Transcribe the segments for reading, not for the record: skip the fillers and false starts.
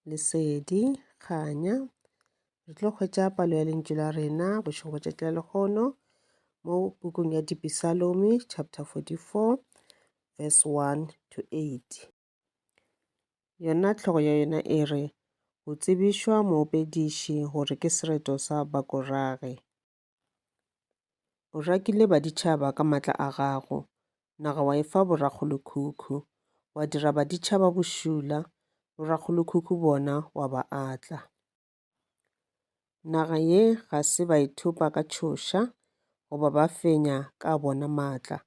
Lesedi, Kganya. Re tlo hwetša palo ya lentšu la rena bošego bja tšatši la lehono mo pukung ya Dipisalome chapter 44 verse 1 to 8. Yona hlogo ya yona e re, Go tsebišwa moopediši gore ke sereto sa Bakorage. O rakile baditšhaba ka matla a gago, naga wa e fa borakgolokhukhu. Wa dira baditšhaba bošula, borakgolokhukhu bona wa ba atla. Naga ye ga se ba e thopa ka tšhoša goba ba fenya ka bona matla,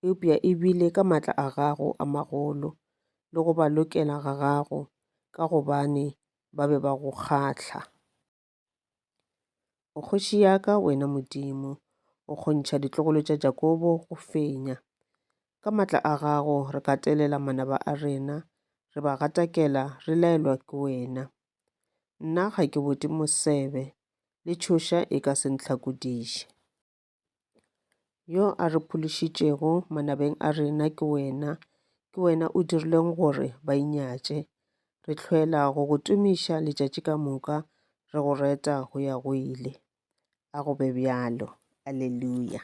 eupša e bile ka matla a gago a magolo le go ba lokela ga gago, ka gobane ba be ba go kgahla. O kgoši ya ka, wena Modimo, o kgontšha ditlogolo tša Jakobo go fenya. Ka matla a gago re katelela manaba a rena, re ba gatakela re laelwa ke wena. Nna ga ke bote mosebe, le tšhoša e ka se ntlhakodiše. Yo a re phološitšego manabeng a rena ke wena, ke wena o dirileng gore ba inyatše. Re hlwela go go tumiša letšatši ka moka, re go reta go ya go ile. A go be bjalo. Aleluya.